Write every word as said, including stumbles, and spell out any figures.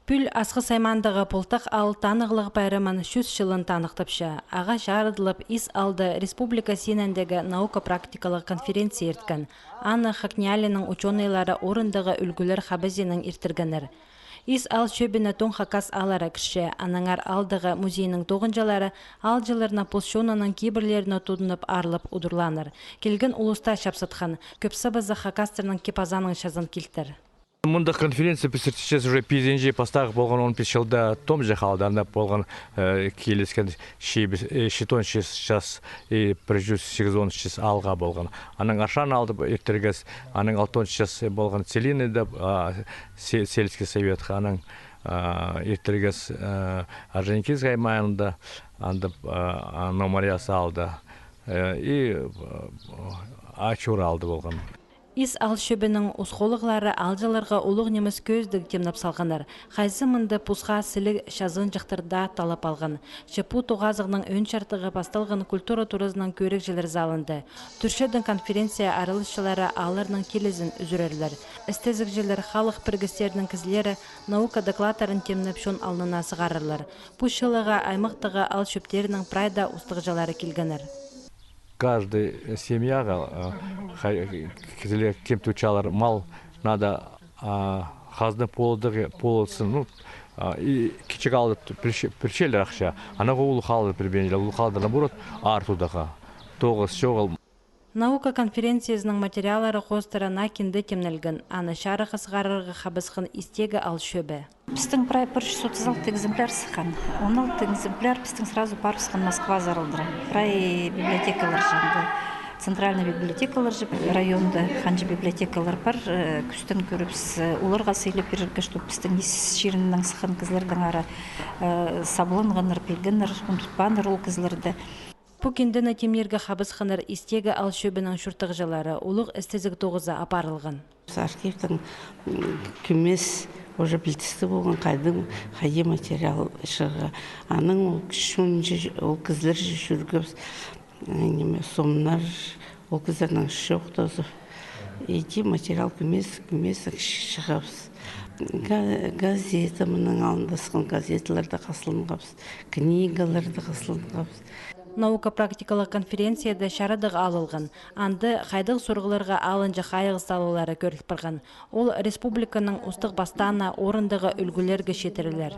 Пӱӱл Асхыс аймаандағы Полтах аал танығлығ пайрамын чӱс чылын таныхтапча. Ағаа чарыдылып, Ис аалда республика синіндегі наука-практикалығ конференция ирткен. Аны ХакНИИЯЛИ-нің учёныйлары орындағы ӱлгӱлер хабазиинаң иртіргеннер. Ис аал чӧбіне тоң хакас ааллары кірче, аннаңар аалдағы музейнің тоғынҷылары аалҷыларны пос чонының кибірлеріне тудынып, аарлап удурлааннар. Килген улус таа чапсатхан, кӧп сабазы хакастарның кип-азааның чазын килтір. Мындағ конференция піс иртірчебіс уже пизінҷі пастағы полған он пис чылда Томҷы аалда, анда полған, э, киліскен чибіс, э, читон чис час и пір чӱс сигізон чис аалға полған. Анаң Аршан аалда иртіргебіс, анаң алтон час полған Целинныйда, а, се-, сельский советха, анаң, а, иртіргебіс, а, Орджоникидзе аймаанда, анда, а, а, Новомарьяс аалда, э, и, а, Ачур аалда полған. Ис аал чӧбінің ус холлығлары аалҷыларға улуғ нимес кӧзідіг тимнеп салғаннар. Хайзы мында пусха сіліг чазынҷыхтар даа таллап алған. Че пу тоғазығның ӧӧн чардығы пасталған культура туразының кӧрігҷілер залында. Тӱрчедең конференция араласчылары аалларның килізін ӱзӱрерлер. Істезігҷілер, халых пірігістерінің кізілері наука докладтарын тимнеп чон алнына сығарарлар. Пу чылығға аймахтағы аал чӧптерінің прай даа устағҷылары килгеннер. Каждый семьяға, а, хай-, кізілер кем тутчалар мал, надо, а, хазна полдығы, полсын, ну, а, и кічіг аалда пірче-, пірчелер ахча, анаң улуғ аалда пірбеенчелер, улуғ аалда, наоборот, аар тударға. Тоғыс чоғыл. Наука конференциязының материаллары хоостыра наа кинде тимнелген, аны чарыхха сығарарға хабысхан Истегі аал чӧбі. Пістің прай пір чӱс отыс алты экземпляр сыххан. Он алты экземпляр пістің сразу парыбысхан Москвазар алдыра. Прай библиотекалар чанды. Центральный библиотекалар чи районда, ханҷа библиотекалар пар, э, кӱстең кӧрібіс, э, оларға сыйлап пирерге, чтоб пістің Ис чирінең сыххан кізілернің ары, э, сабланғаннар, пілгеннер, ундутпааннар ол кізілерні. Пу киндені тимнирге хабысханнар Истегі аал чӧбінің чуртағҷылары, улуғ істезіг тоғызы апарылған. Архивтің, м, кӧмес уже пілдістіг полған, хайдағ, хайди материал чыға. Анаң ол кӱстенҷі, ол кізілерҷе чӧргебіс, м, ниме, сомнар, ол кізілернің чоохтазы. Иди материал кӧмес, кӧмес чығабыс. Га-, газета, мының алнында сыххан газеталарны хазыланғабыс, книгаларны хазыланғабыс. Наука-практикалығ конференцияда чарадығ алылған. Анда хайдағ сурығларға алынҷа хайығ салылары кӧріл парған. Ол республиканың устағ-пастааны орындағы ӱлгӱлерге читірілер.